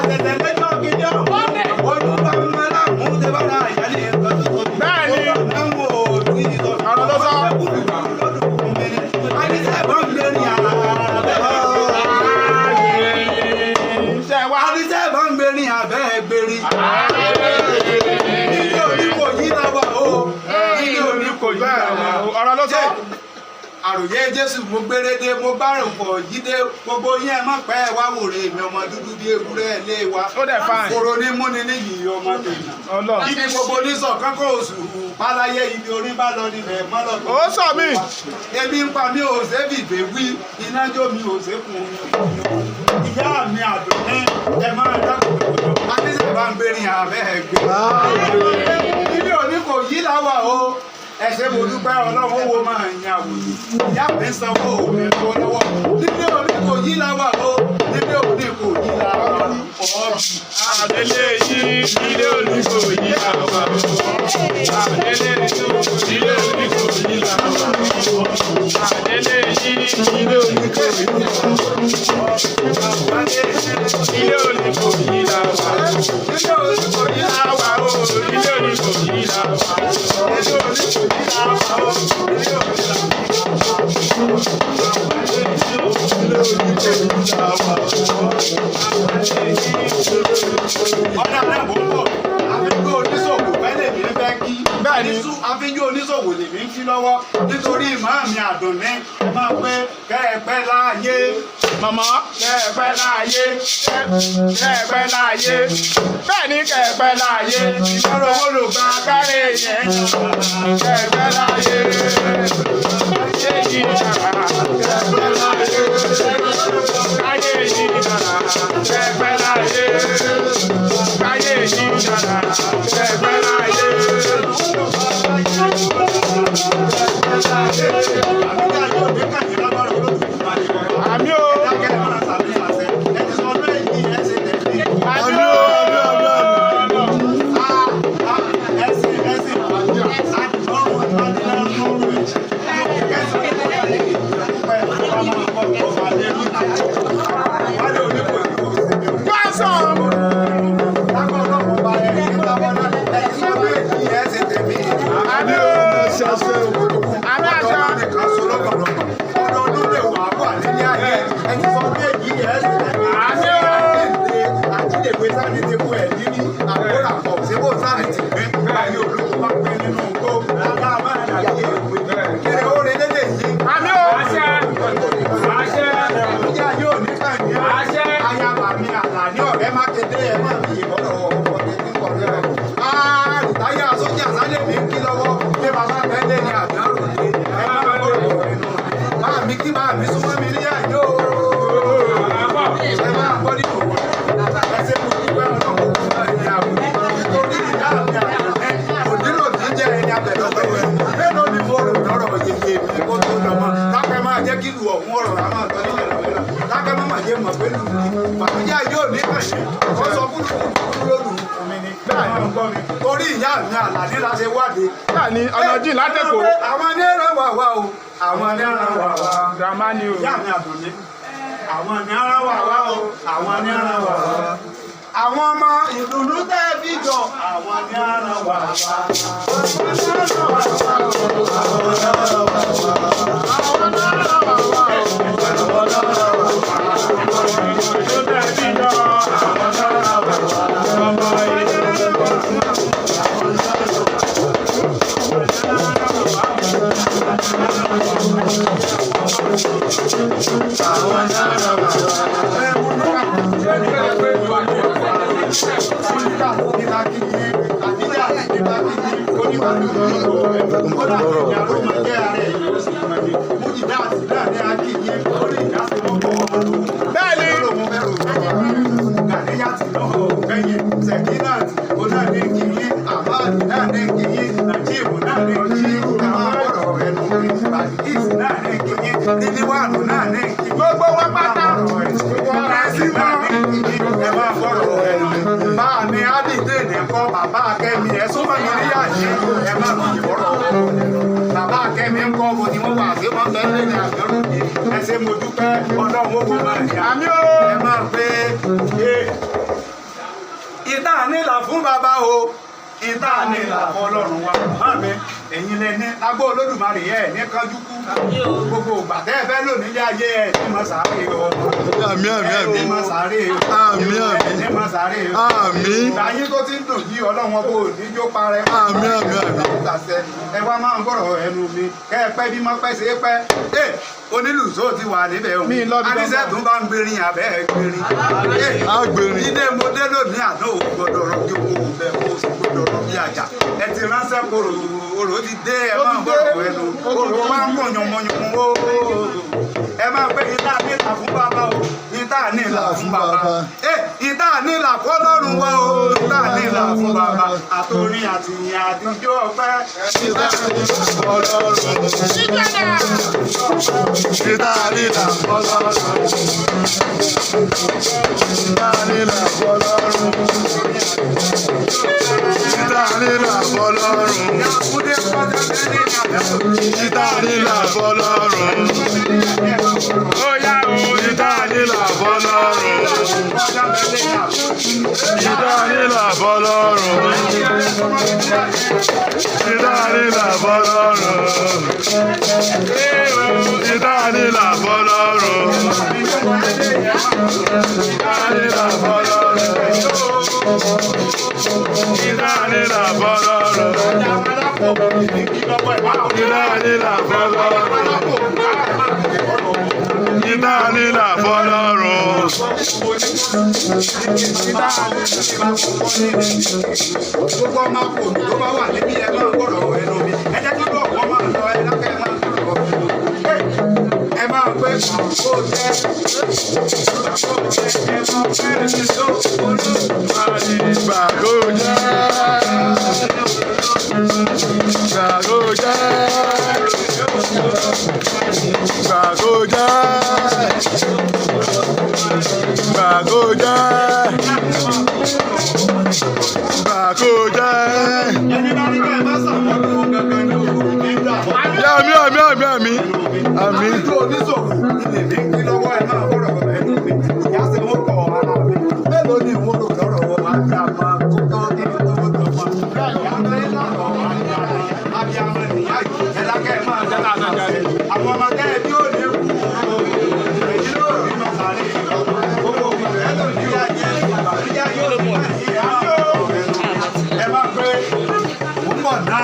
Àtẹ̀tẹ̀ lẹ́jọ́ gidi ọ̀hún. Olúwa mọ́lá mú tẹ́bára ìyálé nǹkan tó tóbi. Bẹ́ẹ̀ni. Ọ̀rọ̀ Ọ̀rọ̀ ló sọ. Àníṣe bá ń gbé ní àbẹ́. Ṣé wá? Àníṣe bá ń gbé ní abẹ́ gbérí. Ilé oníkòyí la wà o. Ilé oníkòyí la wà o. Ọ̀rọ̀ ló sọ. Àròyé Jésù, mo gbérédé, mo gbárùn pọ̀ jíde, gbogbo yín ẹ má pẹ́ ẹ wá wòrè mi, ọmọ dúdú bí ewúrẹ́ lé wa. Ó dẹ̀ fine. Koro ní múni níyì ọmọ tèèyàn. Ọlọ́run. Ibi gbogbo onísọ̀ kánkó oṣù páláyé, ibi orí bá lọ nílẹ̀ mọ́lọ́gbọ̀n. Ó sọ mí. Ebi ń pa mí, ò ṣe fìgbé wí, iná jó mi, ò ṣe kún ìyá mi àdùnní, ẹ máa dákun. Adéṣe bá ń gbé ní abẹ́ ẹ gbé. Ilé òní kò yí láwà o. Ẹ ṣé, mo dúpẹ́. Ọlọ́run owó máa ń yan àwòyè, ìyá mi ń sanwó mi lọ́wọ́lọ́wọ́. Nílé òní kò yí láwà o. Nílé òní kò yí láwà ọ̀ọ́bì. Àdélé yìí, ilé Oníkòyí làwà o. Àdélé yìí, ilé Oníkòyí làwà o. Àdélé yìí, ilé Oníkòyí làwà o. Ilé Oníkòyí làwà o. Nílé òní kò yí Làwà o. Ilé Oníkòyí làwà o. Nílé òní kò yí láwà o. Nílé òní làwà. Ọ̀dà náà mò ń bọ̀. Àfijọ́ oníṣòwò fẹ́ lèmi ń fẹ́ kí. Bẹ́ẹ̀ni. Àfijọ́ oníṣòwò lèmi ń kí lọ́wọ́ nítorí màámi àdùnní, ẹ máa pé kẹ́ẹ̀pẹ́ láàyè. Màmá, kẹ́ẹ̀pẹ́ láàyè, kẹ́ẹ̀pẹ́ láàyè, bẹ́ẹ̀ ni, kẹ́ẹ̀pẹ́ láàyè, ìgbọ́rọ̀ owó ló gba kárẹ̀ yẹn, kẹ́ẹ̀pẹ́ láàyè, ayé yìí dára, kẹ́ẹ̀pẹ́ láàyè, ayé yìí dára, kẹ́ẹ̀pẹ́ láàyè, ayé yìí dára, kẹ́ẹ̀pẹ́ láàyè. Àbíjà yóò ní kàyé lágbára Olódùmarè. Àmì o. Ẹ̀dákẹ́ ẹ̀ máa sàmì àṣẹ. Ẹ ti sọ bẹ́ẹ̀ yìí, ẹ ṣe tẹ̀lé. Àmì o. Ẹ̀sìn ẹ̀sìn àdìmọ́rùn àdìmọ́rùn Gbàsán. Àmì o. Àmì àṣà. Àmì o. Àmì o. Ayaba mi Àlàní ọ̀rẹ́ Mákindé, ẹ máa fi ìbọ̀rọ̀ ọ̀pọ̀ tètè kọ̀ rẹ̀. Àrìtáyà sójà sálẹ̀ mi ń kí lọ́wọ́ pé bàbá tẹ́lẹ̀ ní àdárò ní ẹ máa gbọ́dọ̀ nínú. Máa mi kí máa mi súnmọ́ mi ní àjò. Ẹ máa gbọ́ nínú. Ẹ ṣe mo dúpẹ́, Ọlọ́run kò máa ní àbò. Nítorí ìyá mi àlàní kò nílò tí jẹ́ ẹni abẹ̀lọ́pẹ̀. Mélòó ni mo rò lọ́rọ̀ yeye mi kó tó lọ mọ́. Lápẹ́ máa jẹ́ kí lu ọ̀hún ọ̀rọ̀ rà máa tọ́ nílẹ̀ lọ́wọ́. Lápẹ́ máa máa jẹ́ mọ̀ pé lù mí. Bàbújá yóò ní kàṣí. Wọ́n sọ fún lùkù lólu fún mi ni. Bẹ́ẹ̀ ni gbọ́ mi. Torí ìyá mi Àlàní la ṣe wádìí. Bẹ́ẹ̀ni, ọ̀nà jìn látẹ̀kọ̀. Àwọn ní ẹran wà wá o. Àwọn ní ẹran wà wá. Grandma ni o. Ìyá mi Àdùnní. Àwọn ní ẹran wà wá o. Àwọn ní ẹran wà wá. Àwọn ọmọ ìdùnnú tẹ́ fi jọ. Àwọn ní ẹran wà wá. Àwọn ní ẹran wà wá o. Gbogbo wa pátá. Gbogbo wa Ẹ̀sìn náà ẹ máa gbọ́rọ̀ ẹnu. Báà mi Ádìdé nìkan, bàbá Akẹ́mi, ẹ súnmọ́ mi níyà yìí, ẹ má fi ìbọ̀rọ̀ ẹnu. Bàbá Akẹ́mi ń kọ́ bo ni wọ́n wà sí wọ́n bẹ́ẹ̀ lé ní àbẹ̀rù yìí. Ẹ ṣé, mo dúpẹ́, Ọlọ́run ó kò máa yá. Àmì o. Ẹ máa pé fún bàbá o, ìta ní ìlà fọlọ́run wa. Màmí, ẹ̀yin lẹni lágbó Olódùmarè ẹ̀ ní kánjú kú. Gbogbo ìgbà tẹ́ ẹ fẹ́ lò nílé ayé ẹ̀ ní mọ̀ sáré o. Àmín, àmín, Ẹ̀ ní àmín. mọ̀ sáré o. Àmín, àmín. Ẹ̀ ní mọ̀ sáré o. Àmín. Ìgbà yín tó ti ń dùn yí Ọlọ́run ọbọ̀ òní jó parẹ́. Àmín, àmín, àmín. Àṣẹ ẹ wá máa ń gbọ́rọ̀ ẹnu mi kẹ́ ẹ pẹ́ bí mọ́ pẹ́ ṣe é pẹ́. Ẹ onílùsọ ti wà níbẹ̀ o. Mi lọ bí Aníṣẹ́ tó bá ń gbèrin àbẹ́ ẹ gbèrin. Á gbèrin. Ilé mo dé lónìí àná ò gbọ́dọ̀ rọ kí owó bẹ̀ kó o sì gbọ́dọ̀ rọ bí àjà. Ẹ ti ránṣẹ́ koro orò ti dé ẹ máa ń gbọ́rọ̀ ẹnu. Orò wa ń pọ̀ yànmọ́yànmọ́ o. Ẹ máa pẹ́ ìta nílà fún bàbá o. Ìta nílà fún bàbá. Ẹ ìta nílà fọlọ́run wa o. Ìta nílà fún bàbá. Àtòrin àtìyìn àtijọ́ ọpẹ́. Títà nílà fọlọ́run. Títà nílà fọlọ́run. Títà nílà fọlọ́run. Títà nílà fọlọ́run. Kúndé kọjá lẹ́ni àbẹ̀wò. Títà nílà fọlọ́run. Ó yá o. Títà nílà fọlọ́run. Kọjá lẹ́ni àbẹ̀wò. Títà nílà fọlọ́run. Títà nílà fọlọ́run. Títà nílà fọlọ́run. Títà nílà fọlọ́run. Títà nílà fọlọ́run. Títà nílà fọlọ́run. Títà nílà fọlọ́run. Gbogbo ọmọ kò tó bá wà níbí ẹ máa gbọ́dọ̀ ẹnu mi. Ẹ jẹ́ kí bọ̀ wọ́n máa lọ ẹ lákẹ́ máa gbọ́dọ̀ ẹnu mi. Ẹ máa pé kó tẹ́ kó tẹ́ ẹ máa fẹ́ mi tó olóògbé. Gbàgbó jẹ́. Gbàgbó jẹ́. Gbàgbó jẹ́. Gbàgbó jẹ́. Gbàgbó jẹ́. Ẹni bá ní bẹ́ẹ̀ bá sàmọ́dún gangan ní òru ní dàbọ̀. Àmín, àmín, àmín, àmín. Àmín. Àbíjú oníṣòwò ilé mi kí lọ́wọ́ ẹ máa gbọ́dọ̀ ẹnu mi. Ìyá ṣe wọ́n kọ̀ ara mi. Mélòó ni ìwọ́n lò lọ́rọ̀ wọn máa ń dá máa kó tó ní tó tó mọ́. Ìyá bẹ́ẹ̀ lọ́rọ̀ abiyamọ nìyá yìí. Ẹ dákẹ́ ẹ máa dáná àṣẹ. Àwọn ọmọ tẹ́ ẹ bí ó ní kú. Èyí ló rí mọ sàárè. Gbogbo ìfẹ́ ló ní ayé. Ìbànújẹ́ yóò ní ayé. Ẹ máa pé ó ń bọ̀ ná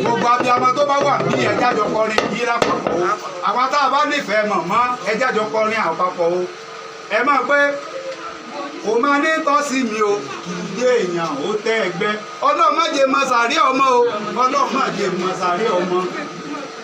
gbogbo abiyamọ tó bá wà bí ẹjá jọ kọrin yìí lápapọ̀ o àwa tá a bá nífẹ̀ẹ́ mọ̀mọ́ ẹjá jọ kọrin àpapọ̀ o ẹ máa pé kò máa ní tọ́sí mi o kì í dé èèyàn ó tẹ́ ẹgbẹ́ Ọlọ́run má jẹ́ máa sàárẹ̀ ọmọ o Ọlọ́run má jẹ́ máa sàárẹ̀ ọmọ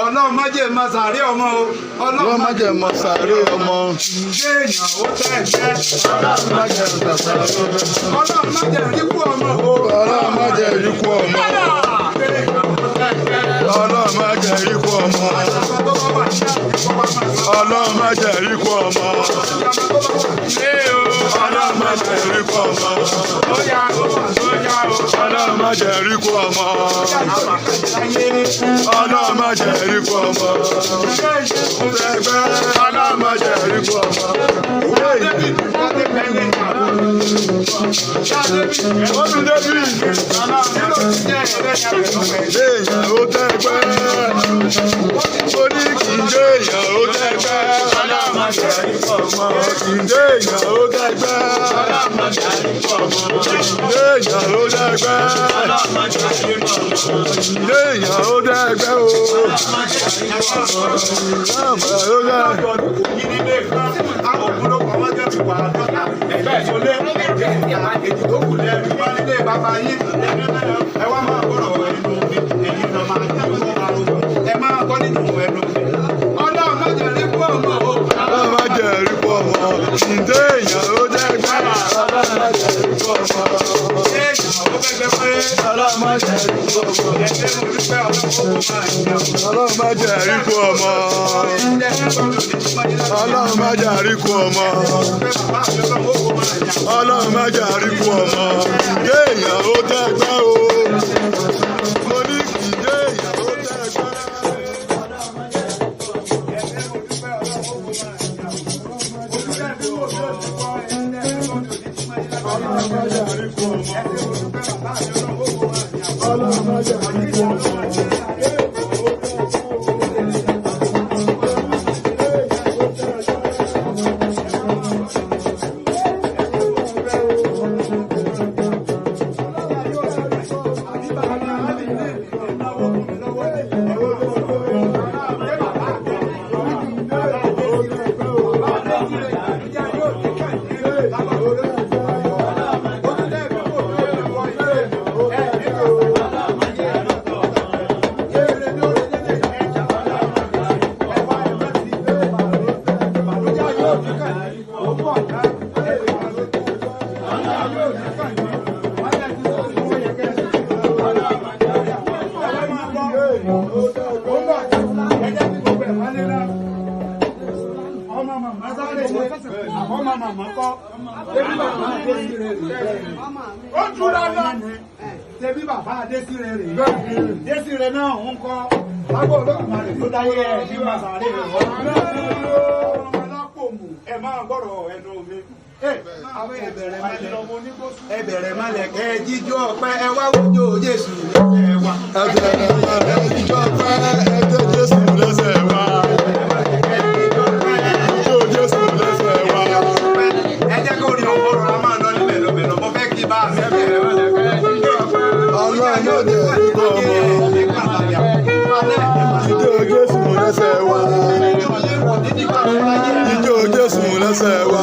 Ọlọ́run má jẹ́ máa sàárẹ̀ ọmọ o Ọlọ́run má jẹ́ mọ sàárè ọmọ. kì í dé èèyàn ó tẹ́ ẹgbẹ́ Ọlọ́run má jẹ́ mọ sàárè ọmọ. Ọlọ́run má jẹ́ ríkú ọmọ o Ọlọ́run má jẹ́ ríkú ọmọ. Ọlọ́run má jẹ́ ríkú ọmọ. Ọlọ́run má jẹ́ ríkú ọmọ. Ọlọ́run má jẹ́ ríkú ọmọ. Ó yá o. Ó yá o. Ọlọ́run má jẹ́ ríkú ọmọ. Ọlọ́run má jẹ́ ríkú ọmọ. Ẹgbẹ́ Ọlọ́run má jẹ́ ríkú ọmọ. Ó tún débí. Léèyàn ó tẹ́gbẹ́. Ó ní kì í jẹ́ èèyàn ó tẹ́gbẹ́. Kì í jẹ́ èèyàn ó tẹ́gbẹ́. Kì í jẹ́ èèyàn ó tẹ́gbẹ́. Kì í jẹ́ èèyàn ó tẹ́gbẹ́ o. Ọlọ́run má jẹ́ rí pọ̀ mọ́. Kì í jẹ́ èèyàn ó tẹ́gbẹ́. Ọlọ́run má jẹ́ rí pọ̀ mọ́. Ọlọ́run má jẹ́ rí pọ̀ mọ́. Ọlọ́run má jẹ́ rí pọ̀ mọ́. Ọlọ́run má jẹ́ rí pọ̀ mọ́. Ọlọ́run má jẹ́ rí pọ̀ mọ́. Kì í jẹ́ èèyàn ó tẹ́gbẹ́ o. Mo ní kì í jẹ́ èèyàn ó tẹ́gbẹ́. Ọlọ́run má jẹ́ rí pọ̀ mọ́. Ọmọ màmá sáré ṣe àbọ̀mọ màmá kọ́ ṣebí bàbá Adésírè rè ó dúró lọ ṣebí bàbá Adésírè rè Désírè náà ń kọ́ lábọ̀ Olódùmarè tó dáyé ẹ̀ ní màsàrè rẹ̀ wọ́n ẹ máa gbọ́rọ̀ ẹnu mi. Ẹ bẹ̀rẹ̀ mọ́lẹ̀ kẹ́ ẹ jíjó ọpẹ́ ẹ wá wójó Jésù lẹ́sẹ̀ wa. Ẹ bẹ̀rẹ̀ mọ́lẹ̀ jíjó ọpẹ́ ẹ jẹ́ Jésù lẹ́sẹ̀ wa. Jíjó Jésù lẹ́sẹ̀ wa. Ẹ jẹ́ kó rí owó rọra máa lọ ní mẹ̀lọmẹ̀lọ mo fẹ́ kí bá mi bẹ̀rẹ̀ mọ́lẹ̀ kẹ́ ẹ jíjó ọpẹ́. Ọlọ́run yóò jẹ́ kíkọ́ ọmọ. Jíjó Jésù lẹ́sẹ̀ wa. Jíjó Jésù lẹ́sẹ̀ wa. Jíjó Jésù lẹ́sẹ̀ wa.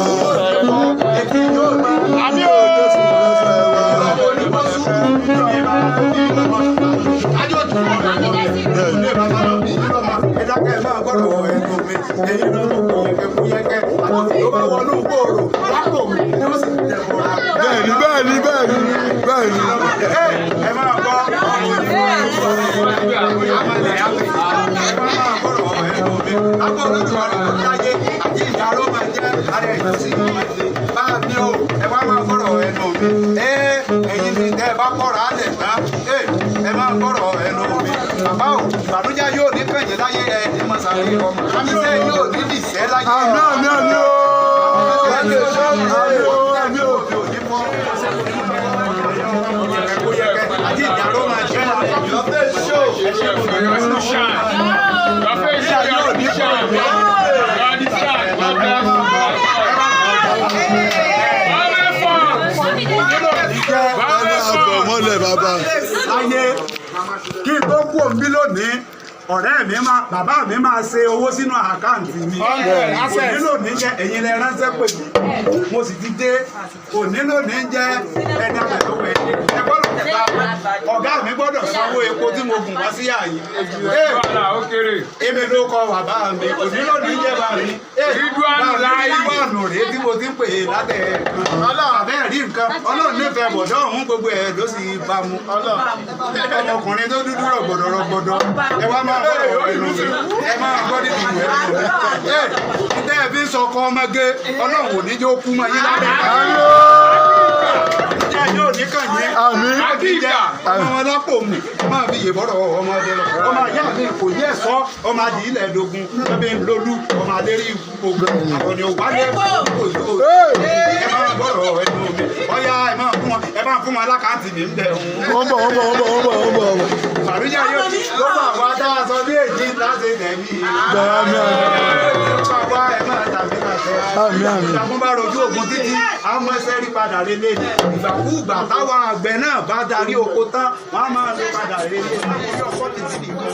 Bẹ́ẹ̀ni bẹ́ẹ̀ni bẹ́ẹ̀ni bẹ́ẹ̀ni. Ẹ máa gbọ́ bàbá o ìbànújẹ́ yóò ní kẹ̀yìn láyé ẹ ní mọ̀sálẹ́ ọmọ iṣẹ́ yóò ní dìṣẹ́ láyé ẹ. Àmín àmín àmín ooo. Àmín ooo àmín ooo. Your face show. Your face show. You are the shine. God bless you. Ẹ máa bọ̀ mọ́lẹ̀ bàbá. Láyé kí n tó kú òǹbí lónìí, ọ̀rẹ́ mi máa bàbá mi máa ṣe owó sínú àkáǹtì mi. Òní lónìí jẹ́ ẹ̀yin lẹ ránṣẹ́ pè mí, mo sì ti dé. Òní lónìí jẹ́ ẹni àbẹ̀lọ́wọ̀ ẹni ẹ gbọ́dọ̀ kẹta ọ̀gá mi gbọ́dọ̀ sanwó epo tí mo gùn wá sí àyè. Èmi ló kọ bàbá mi, òní lónìí jẹ́ bá mi. Ridwan rèé tí mo ti ń pè é látẹ̀ ẹ̀ àbẹ́ rí nǹkan Ọlọ́run nífẹ̀ẹ́ bọ̀dọ̀ ọ̀hún gbogbo ẹ̀ ló sì bá mu. Ọmọkùnrin tó dúdú rọ̀gbọ̀dọ̀ rọ̀gbọ̀dọ̀ ẹ wá máa gbọ́dọ̀ ẹnu mi, ẹ máa gbọ́dọ̀ ìlú ẹnu mi. Ẹ tẹ́ ẹ fi ń sọkọ ọmọge Ọlọ́run ò ní jẹ́ ó kú mọ́ yín lábẹ́. Ìjà yóò ní kàn yín. Àmín. Ìjà ọmọ wọn lápò mù máa fi yèbọ̀rọ̀ ọmọdé lọ. Ọmọ ajá mi kò yẹ sọ ọmọ adì ilẹ̀ dogun ọmọ lolú ọmọ adérí ogun àwọn ni wálé kò yóò. Ẹ máa gbọ́dọ̀ ẹnu mi. Ọ̀ya ẹ máa fún wọn ẹ máa fún wọn alákàntì mi ń bẹ̀. Wọ́n bọ̀ wọ́n bọ̀ wọ́n bọ̀ wọ́n bọ̀ wọ́n bọ̀. Bàrújà yóò ló bá wa dá aṣọ bí èjì láti tẹ̀mí. Bẹ̀rẹ̀ àmín àmín. Bàbá ẹ máa tàbí tàṣẹ. Àmín àmín. Ìjàkùn bá rojú ogun títí, àwọn ẹsẹ̀ rí padà relé ni. Ìgbàkúùgbà táwọn àgbẹ̀ náà bá darí oko tán, wọ́n á máa lọ padà relé. Àwọn ọkọ̀ títí nìkan.